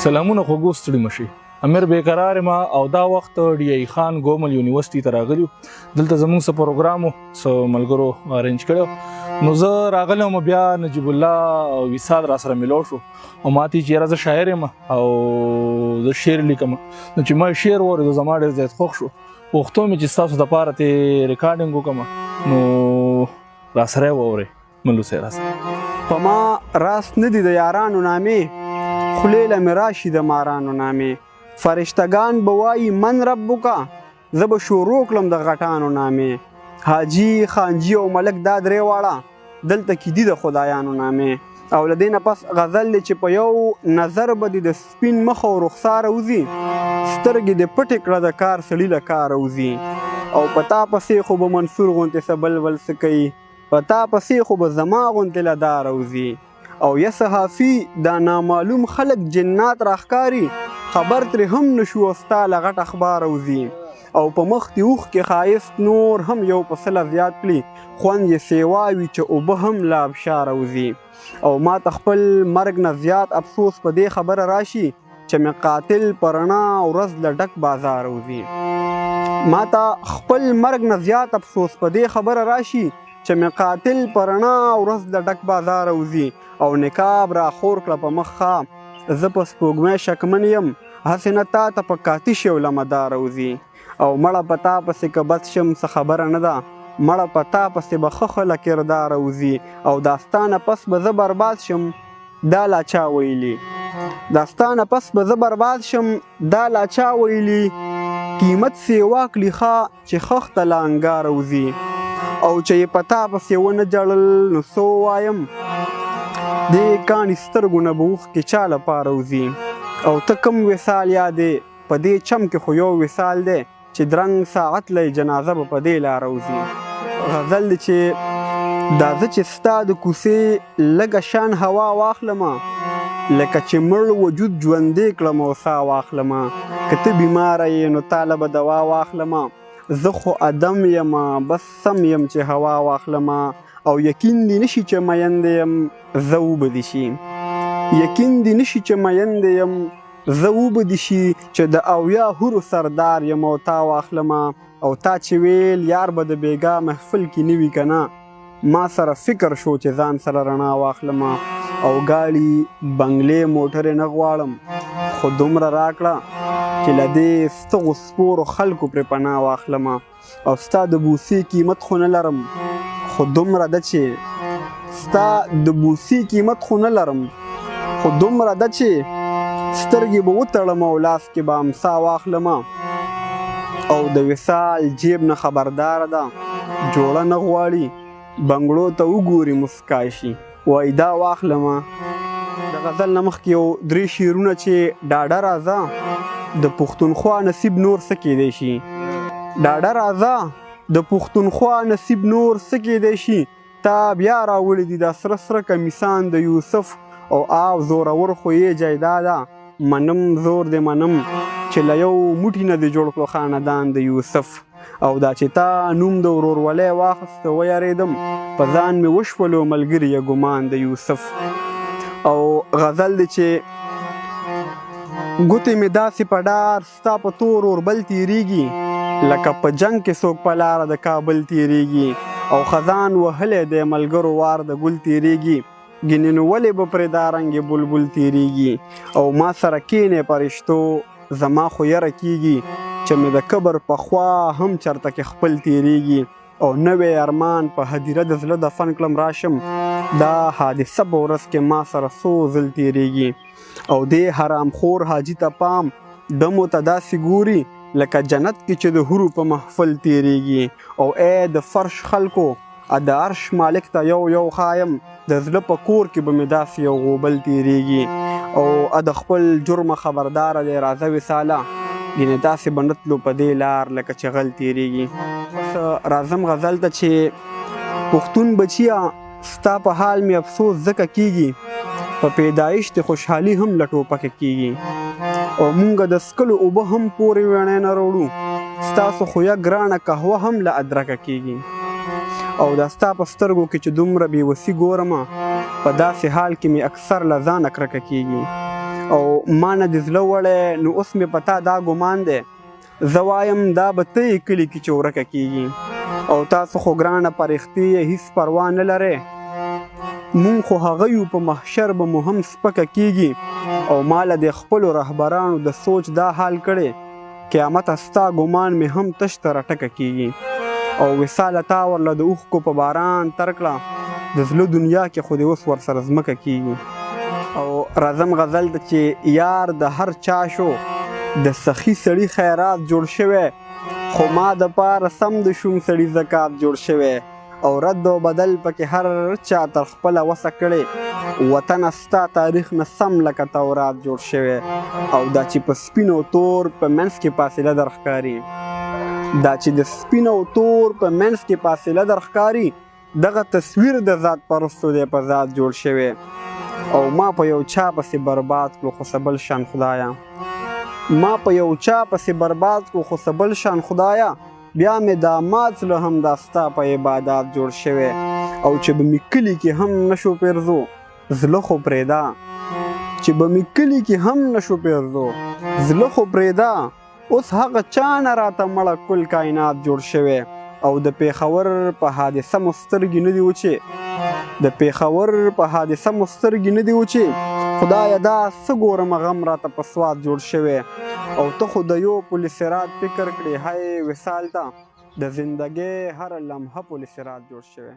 سلامونه خوږو ستړي مشي. امیر بیقرار ما او دا وخت ډي ای خان ګومل یونیورسيټي ته راغلی. دلته زموږ څه پروګرام څه ملګرو ارینج کړو، نو زه راغلی وم. بیا نجیب الله وصال را سره ملو شو او ماته چې یاره زه شاعر یم او زه شعر لیکم. نو چې ما شعر واورېدو، زما ډېر زیات خوښ شو. غوښتو مې چې ستاسو دپاره ته ریکارډینګ وکړم، نو را سره یې واورئ. ملو صاحب راسه. په ما راست نه دي د یارانو نامې، خولې له مې راشي د مارانو نامې. فرشتګان به وایي من ربک، زه به شروع کړم د غټانو نامې. حاجي، خانجي او ملک دا درې واړه دلته کې دي د خدایانو نامې. او له دې نه پس غزل دی چې په یو نظر به دې د سپین مخ او رخساره وځي، سترګې دې پټې کړه د کار سړي له کاره وځي. او په تا پسې خو به منصور غوندې څه بل بل څه کوي، په تا پسې خو به زما غوندې له داره وځي. او یا صحافي دا نامعلوم خلک جنات راښکاري، خبر ترې هم نشو او ستا له غټ اخباره وځي. او په مخ دې اوښکې ښایست نور هم یو په سله زیات کړي، خوند یې سیوا وي چې اوبه هم له ابشاره وځي. او ما ته خپل مرګ نه زیات افسوس په دې خبره راشي چې مې قاتل په رڼا ورځ له ډک بازاره وځي. ما ته خپل مرګ نه زیات افسوس په دې خبره راشي چې مې قاتل په رڼا ورځ له ډک بازاره وځي. او نقاب را خور کړه په مخ ښه، زه په سپوږمۍ شکمن یم، هسې نه تا ته په کاتي شي او له مداره وځي. او مړه په تا پسې که بد شم څه خبره نه ده، مړه په تا پسې به ښه ښه له کرداره وځي. او دا ستا نه پس به زه برباد شم دا لا چا ویلي، دا ستا نه پس به زه برباد شم دا لا چا ویلي، قیمت سیوا کړي ښه چې خښته له انګاره وځي. او چې یې په تا پسې ونه ژړل نو څه ووایم، دې کاڼي سترګو نه به اوښکې چا لپاره وځي. او ته کوم وصال یادې، په دې چم کې خو یو وصال دی چې درنګ ساعت له جنازه به په دې لاره وځي. غزل دی چې دا زه چې ستا د کوڅې لږه شان هوا واخلمه، لکه چې مړ وجود ژوندی کړم او سا واخلمه. که ته بیماره یې نو تا له به دوا واخلمه، زه خو ادم یم بس سم یم چې هوا واخلمه. او یقین دې نشي چې مین دی یم زه وبه دې شي، یقین دې نشي چې مین دی یم زه وبه دې شي، چې د 70 حورو سردار یم او تا واخلمه. او تا چې ویل یار به د بیګا محفل کې نه وي که نه، ما سره فکر شو چې ځان سره رڼا واخلمه. او ګاړي بنګلې موټرې نه غواړم، خو دومره راکړه چې له دې ستغو سپورو خلکو پرې پناه واخلمه. او ستا د بوسې قیمت خو نه لرم، خو دومره ده چې ستا د بوسې قیمت خو نه لرم، خو دومره ده چې سترګې به وتړم او لاس کې به امسا واخلمه. او د وصال جیب نه خبرداره ده، جوړه نه غواړي بنګړو ته وګوري مسکا شي، وایي دا واخلمه. د غزل نه مخکې یو درې شعرونه چې ډاډه راځه د پښتونخوا نصیب نور څه کېدی شي، ډاډه راځه د پښتونخوا نصیب نور څه کېدی شي، تا بیا راوړي دي دا سره سره کمیسان د یوسف. او آو زورور خو یې جایداده، منم زور دې منم چې له یو موټي نه دې جوړ کړو خاندان د یوسف. او دا چې تا نوم د ورورولۍ واخیسته ویرېدم، په ځان مې وشولو ملګري یې ګمان د یوسف. او غزل دی چې ګوتې مې داسې په ډار ستا په تور اوربل تېرېږي، لکه په جنګ کې څوک په لاره د کابل تېرېږي. او خزان وهلی دی ملګرو وار د ګل تېرېږي، ګینې نو ولې به پرې دا رنګې بلبل تېرېږي. او ما سره کښېنې پرشتو زما خو یره کېږي، چې مې د قبر په خوا هم چرته کې خپل تېرېږي. او نوی ارمان په هدیره د زړه دفن کړم راشم، دا حادثه په ورځ کې ما سره څو ځل تېرېږي. او دې حرامخور حاجي ته پام، دمو ته داسې ګوري لکه جنت کې چې د حورو په محفل تېرېږي. او ای د فرش خلکو د عرش مالک ته یو یو ښایم، د زړه په کور کې به مې داسې یو غوبل تېرېږي. او د خپل جرمه خبرداره دی راځه وصاله، ګینې داسې به نه تلو په دې لار لکه چې غل تېرېږي. اوس راځم غزل ته چې پښتون بچیه ستا په حال مې افسوس ځکه کېږي، په پیدایش دې خوشحالي هم له ټوپکه کېږي. او مونږ د څکلو اوبه هم پورې ویڼې نه راوړو، ستاسو خو یه ګرانه قهوه هم له ادرکه کېږي. او دا ستا په سترګو کې چې دومره بې وسي ګورم، په داسې حال کې مې اکثر له ځانه کرکه کېږي. او ما نه دې زړه وړی، نو اوس مې په تا دا ګمان دی، زه وایم دا به ته یې کلي کې چې ورکه کېږي. او تاسو خو ګرانه پرښتې یې، هیڅ پروا نه لرئ، مونږ خو هغه یو په محشر به مو هم سپکه کېږي. او ما له د خپلو رهبرانو د سوچ دا حال کړی، قیامته ستا ګمان مې هم تش ته راټکه کېږي. او وصاله تا ورله د اوښکو په باران تر کړه، د زړه دنیا کې خو دې اوس ورسره ځمکه کېږي. او راځم غزل ته چې یار د هر چا شو د سخي سړي خیرات جوړ شوی، خو ما د پاره سم د شوم سړي زکات جوړ شوی. او رد او بدل پکې هر چا تر خپله وسه کړی، وطنه ستا تاریخ نه سم لکه تورات جوړ شوی. او دا چې په سپین او تور په منځ کې فاصله در ښکاري، دا چې د سپین او تور په منځ کې فاصله در ښکاري، دغه تصویر د ذات پرستو دی په ذات جوړ شوی. او ما په یو چا پسې برباد کړو خو څه بل شان خدایه، ما په یو چا پسې برباد کړو خو څه بل شان خدایه، بیا مې دا مات زړه هم دا ستا په عبادات جوړ شوی. او چې به مې کلي کې هم نشو پیرزو زړه خو پرېږده، چې به مې کلي کې هم نشو پیرزو زړه خو پرېږده، اوس هغه چا نه راته مړه کل کائنات جوړ شوی. او د پېښور په حادثه مو سترګې نه دي وچې، د پېښور په حادثه مو سترګې نه دي وچې، خدایه دا څه ګورم غم راته په سوات جوړ شوی. او ته خو د یو پل صراط فکر کړې، های وصال ته د زندګۍ هره لمحه پل صراط جوړ شوی.